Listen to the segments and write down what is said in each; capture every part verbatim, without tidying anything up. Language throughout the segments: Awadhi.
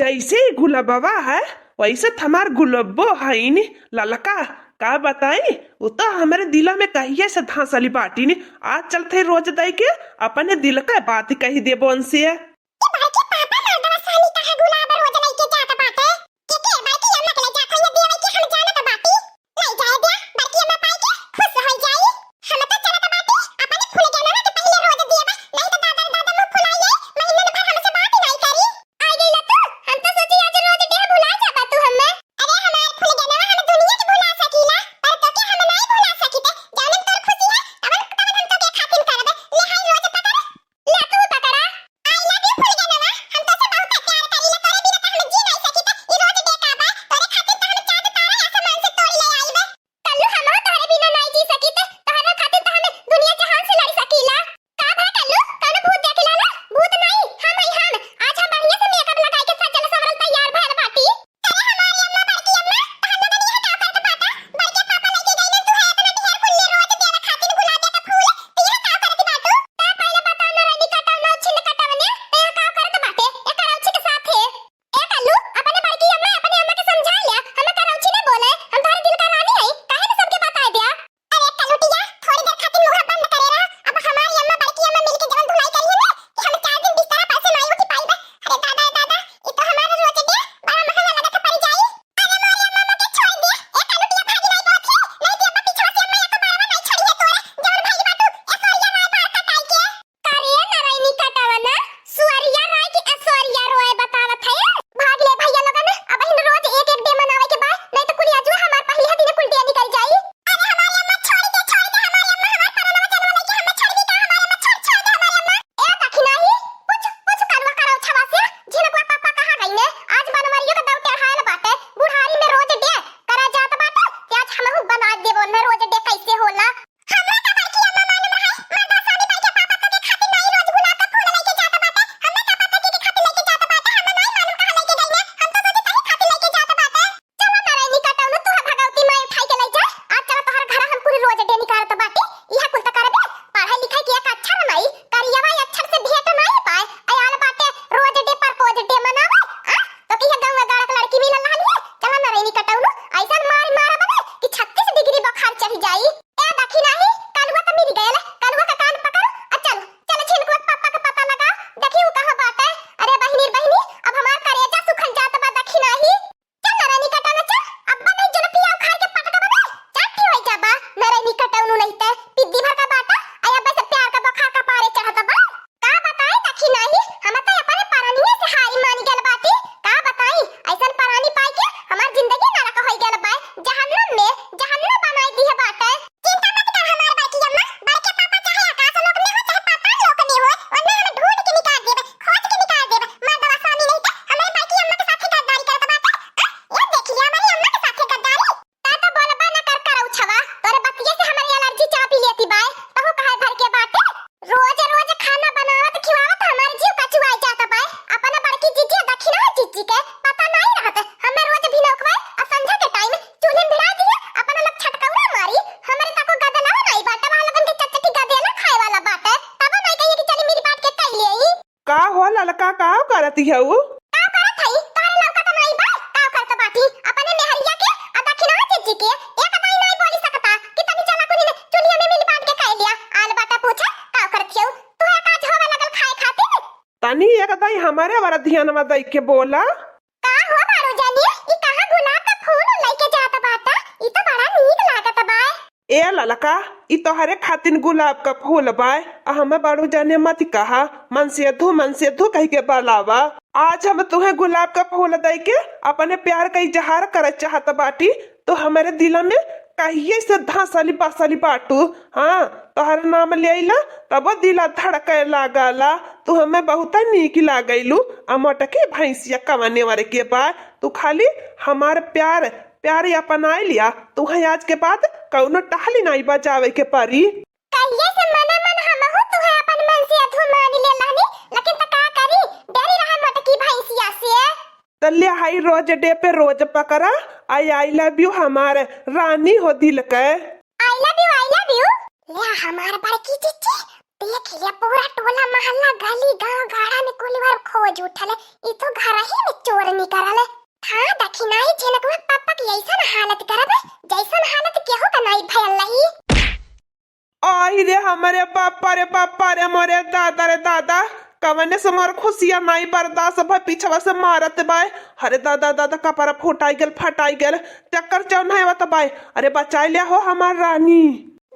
जैसे ही गुलबवा है, वैसे त हमार गुलब्बो हईन ललका। का बताई, उ तो हमरे दिला में कहिए से धंसली बाटिन। आज चलत हई रोज दई के अपने दिल का बात कहि देबो उनसे। ए बड़के पापा, मर्दवा सानी कहाँ गुलाब रोज लइके जात बाटे? के के बड़की अम्मा के ले जात हई देवे के हम जानत बाटी। ले जाए द्या, बड़की अम्मा पाई के खुश होई जाई। हम तो चलत बाटी, अपने फूल जनवा के पहिले रोज देबा, नहीं तो दादा रे दादा मुंह फुलाई जाई, महीना भर हमसे बात ही नहीं करी। आ गइला तू, हम तो सोची आज रोज डे भुला जाबा तू हमें। अरे हमार फूल जनवा, हम दुनिया के भुला सकीला, पर तोके हम नहीं भुला सकीते। जौन तोर खुशी है, तवन तवन हम तोके खातिन करबे। ले हाई रोज पकड़। ले तू पकड़ा। I love you फूल जनवा, हम तोसे बहुत प्यार करीला, तोरे बिना तो हम जी नहीं सकीते। ई रोज डे का बा, तोरे खातिन तो हम चांद तारा आसमान से तोड़ ले आईबे। कल्लू, हमहू तोहरे बिना नाई जी सकीत, तोहरे खातिर तो हम दुनिया जहान से लड़ सकीला। का भा कल्लू, कौनो भूत देख लाला? भूत नाई, हम हई हम। आज हम बढ़िया से makeup लगाई के सजल संवरल तैयार भइल बाटी। अरे हमारी अम्मा, बड़की अम्मा, तोहर लोगन यहाँ का करत बाटा? बड़के पापा लेके गइलन, तू है इतना ढेर फूल ले रोज देवे खातिर गुलाब के फूल, तू यहाँ का करत बाटू? का पहले बता ना, रानी कटौना छिन कटवने, ते यहाँ का करत बाटे? एकर औछी के साथे। ए कल्लू, अपने बड़की अम्मा, अपने अम्मा के समझा लिया, हमें करौछी न बोले, हम तोहरे दिल का रानी हई, काहे न सबके बताए दिया? अरे कलुटिया, थोड़ी देर खातिर मुंह बंद करे रहा, अब हमारी अम्मा, बड़की अम्मा मिलके जवन धुलाई करी है ना, कि हम चार दिन बिस्तरा पर से नाई उठी पाई बा। अरे दादा, ए दादा, ई तो हमारे रोज डे बड़ा महंगा लगत पड़ जाई। अरे मोरे अम्मा, अम्मा के छोड़ दे, ए कलुटिया भागी नहीं बहुत ही, नहीं तो अम्मा पीछे से अम्मा या तो बारवा नहीं छोड़ी है तोरे, जवन भाई बाटू, ए सोरिया नाई बार कटाई के। का रे नारायणी कटवना, सुअरिया राय की असोरिया रोए बतावत है। भाग ले भैया लोगन, अबहिन रोज एक एक डे मनावे के बा, नहीं तो कुल आजुए हमार पहिला दिन कुल डे निकल जाई। अरे हमारी अम्मा, छोड़ दे, छोड़ दे हमारी अम्मा, हमार परनवा जनवा लेके हमें छोड़ दी का हमारी अम्मा, छोड़, छोड़ दे हमारी अम्मा। ए दखिनाही, पूछ, पूछ करवा करौ छवा से, झिनकुआ पापा कहाँ गई ने? आज बनवरियो के दौ चढ़ायल बाटे, बुढ़ारी में रोज डे करा जात बाटे, कि आज हमहू बना देबो न रोज डे कैसे होला। हमरा का बड़की अम्मा मालूम रहे, मर्दा सानी बाई के पापा तो के खातिर नाई रोज गुलाब का फूल लेके जात बाटे। हमें का पता के, के खातिर लेके जात बाटे, हमें नाई मालूम कहाँ लेके गई है। हम तो सोचे तही खातिर लेके जात बाटे। चलो नारायणी कटौनो, तू है भगवती माई उठाई के ले जा। आज चलो तोहर घर हम पूरी रोज डे निकारत बाटी। यह कुल त करबे, पढ़ाई लिखाई के एक अक्षर नाई, करियवा अक्षर से भेंट नाई पाए। आयल बाटे रोज डे, प्रपोज डे मनावे। आ? तो की है गाँव गाड़क लड़की मिलल रहनी है? चलो नारायणी कटौनो, ऐसन मार मारब बे कि छत्तीस डिग्री बुखार चढ़ जाई। ए दखिनाही, कलुआ त मिल गयल, कलुआ का कान पकड़, आ चल, चल झिनकुआ के पापा का पता लगा, देखी उ कहाँ बाटे। अरे बहिनी, बहिनी, अब हमार करेजा सुखल जात बा दखिनाही। चल नारायणी कटौना चल, अब नहीं जुलपिया उखाड़ के पटकब बे, चाटी होई जाबा। नारायणी कटौनू नहीं ते, पिद्दी भर का बाटा, आ अब से प्यार का बुखार का पारे चढ़त बा। का बताई दखिनाही, हम तो अपने परनिये से हारी मान गल बाटी। का बताई, ऐसन परानी पाई के हमार जिंदगी नरक होई गल बा, जहन्नम में जहन्नम बनाई दिए बाटे। चिंता मत कर हमार बड़की अम्मा, बड़के पापा चाहे आकाश लोक में हो, चाहे पाताल लोक में हो, ओन्ने हम ढूंढ के निकाल देबे, खोज के निकाल देबे। मर्दवा स्वामी नहीं त हमरे बड़की अम्मा के साथे गद्दारी करत बाटे। आ, ये देख लिया हमारी अम्मा के साथे गद्दारी। का तो बोलबा न कर करौछवा, तोरे बतिये से हमारी एलर्जी चापी लेती बाय, तहु कहे भर के बाटे। रोज रोज खाना बनावत खिवावत हमार जीव कचुआई जात बाय। अपना बड़की जीजी दखिना जीजी के पता नहीं रहत, हमें रोज भिनौकवाई आ संझा के टाइम चूल्हे में भिड़ा दिया, अपना लोग छटकौरा मारी। हमरे तको गदला नहीं बाटे, वहाँ लोगन के चटचटी गदेला खाए वाला बाटे, तब नहीं कहिए कि चली मेरी बात के कह ले। का हो ललका, का करत हऊ? का करत हई? तोहरे लौका त नाई बा, का करत बाटी? अपने मेहरिया के आ दखिनवा जीजी के एक दाई नाई बोली सकता कि तनी चला कुनी ने चुलिया में मिल बांट के खाए लिया। आल बाटा पूछे, का करत हऊ? तू है का झोवा लगल खाए खातिर? तनी एक दाई हमारे वाला ध्यानवा दई के बोला। का हो बारू जानी, ई कहाँ गुलाब का फूल लेके जात बाटा? ई तो बड़ा नीक लागत बा। ए ललका, ई तोहरे खातिन गुलाब का फूल बाय, आ हमें बड़ू जाने मत कहा, मनसेधु, मनसेधु कह के बुलावा। आज हम तुहे गुलाब का फूल दई के अपने प्यार का इजहार करे चाहत बाटी, तो हमरे दिल में कहिए से धंसली बसली बाटू। हाँ, तोहर नाम ले आइला, तब दिला धड़के लागला। तू हमें बहुत नीक लागैलू, आ मोटकी भैंसिया कवने वर के बा। तू खाली हमार प्यार प्यारी अपनाई लिया, तुहे आज के बाद कौनो टहली नाई बजावे के परी। कहिए से मने मन हमहू तुहे अपन मनसेधू मान ले लानी, लेकिन त का करी, डरी रहा मोटकी भैंसिया से। त ले हाई रोज डे पे रोज पकड़ा, आई, I love you हमार रानी हो दिल के। I love you, I love you। ले हमार बड़की चिच्ची, देख ये पूरा टोला मोहल्ला गली गांव गाड़ा में कुल लिवर खोज उठल, ई तो घर ही में चोर निकरल। हाँ, देखी नाही झिनकुआ पापा की ऐसन हालत करब, जैसन हालत केहू का नाही भयल रही। आई रे हमरे बापा रे बापा रे मोरे दादा रे दादा, कवने से मोर खुशिया नाही बर्दाश्त भय, पिछवा से मारत बाय। अरे दादा दादा, कपड़ा फुटाई गेल, फटाई गेल, चक्कर चौन्हावत बाय। अरे बचाई ले हो हमार रानी।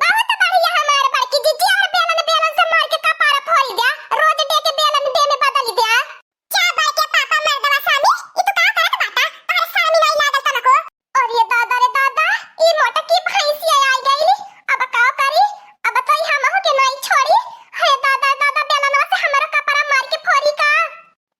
बहुत बढ़िया हमार बड़की जिज्जी, और बेलन बेलन से मार के कपार फोड़ द्या, रोज डे के बेलन डे में बदल द्या। क्या बात है पापा मर्दवा स्वामी, ई तू का करत बाटा? तोहरे शर्म नाही लागल तनको? अरे दादा रे दादा, ई मोटकी भैंसिया आई गई, अब का करी? अब तो ई हमहू के नाही छोड़ी। हे दादा दादा, बेलनवा से हमरो कपड़ा मार के फोड़ी का?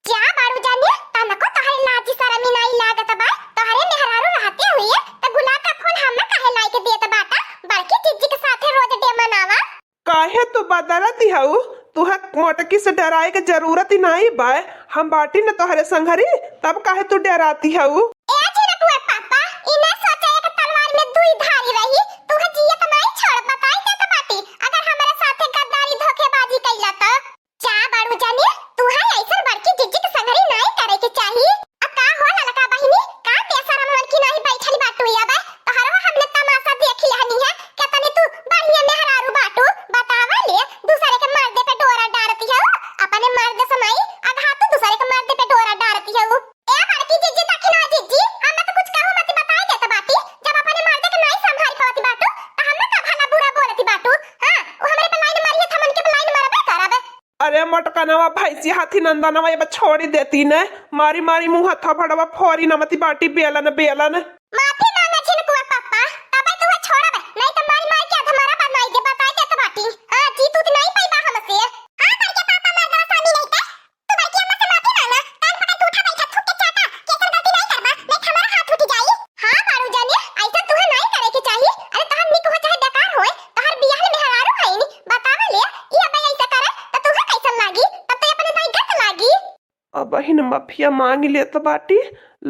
जा बाड़ू जाने, तनको तोहरे लाज शरम ही नाही लागत बा, तोहरे मेहरारू रहते हुए त गुलाब का फूल हम ना काहे लाई के देत बाटा, बड़की जिज्जी के साथे रोज डे मनावा। काहे तू बदलत हऊ? तुहे मोटकी से डराए के जरूरत ही नाही बाय, हम बाटी न तोहरे संघरी, तब काहे तू डराती हऊ? ए झिनकुआ पापा, ई ना सोचे एक तलवार में दुई धारी रही, तुहे जियत नाही छोड़, बताई देत बाटी, अगर हमरे साथे गद्दारी धोखेबाजी कइला त। जा बाड़ू जाने, तुहे ऐसन बड़की जिज्जी के संघरी नाही करे के चाही। अब का हो ललका बहिनी, का बेशरम मन की नाही बैठल बाटू या बा? तोहरो हमने तमाशा देख लेहनी है, केतनी तू बढ़िया मेहरारू बाटू, बतावा ले, दूसरे के मर्दे पे डोरा डारती है, अपने मर्दे से नाही, अघा तू दूसरे के मर्दे पे डोरा डारती है। ए बड़की जिज्जी, दखिना जिज्जी, हम तो कुछ कहू मत, बताई देत बाटी, जब अपने मर्दे के नाही संभाल पावती बाटू, त हम का भला बुरा बोलती बाटू? हाँ, वो हमरे पे लाइन मारी है, त हमन के पे लाइन मारबे करब। अरे मोटकनवा भैंसी हाथी नंदनवा, ये बा छोड़ी देती ने, मारी मारी मुँह थपड़वा फोरी नमती बाटी बेलन बेलन। माफी मांगा झिनकुआ पापा, तबे तुहे छोड़ब, नाही त मारी मारी के अधमरा बनाई दे, बताई देत बाटी। हाँ, जीत उत नाही पाइबा हमसे। हाँ, बड़के पापा मर्दवा स्वामी नाही त, तू बड़की अम्मा से माफी मांगा, कान पकड़ के उठा बैठा, थूक के चाटा, केसन गलती नाही करबा, नाही त हमारा हाथ उठ जाई। हाँ, बाड़ू जाने, ऐसा तुहे नाही करे के चाही। अरे तोहर निक हो चाहे बेकार होए, तोहर बियाह में मेहरारू हईन, बतावा ले, ई अब ऐसा करे, त तुहे कैसन लागी? तब तो अपने दाई गत लागी। अबहिन माफिया मांग लेत बाटी,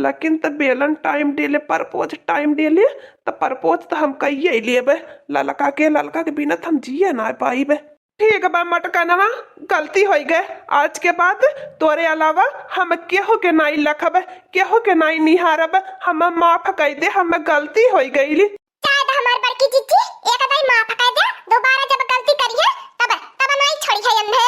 लेकिन त बेलन टाइम डेले, परपोज टाइम डेले, त परपोज त हम कइये लेबे। ललका के, ललका के बिना त हम जिए ना पाइबे। ठीक बा मटकनवा, गलती होई गए, आज के बाद तोरे अलावा हम केहू के नाई लखब, केहू के नाई निहारब, हम माफ कई दे, हम गलती होई गईली। शायद हमार बड़की जिज्जी एक दाई माफ कर दे, दोबारा जब गलती करिए तब, तब नाई छोड़ी है अंधे।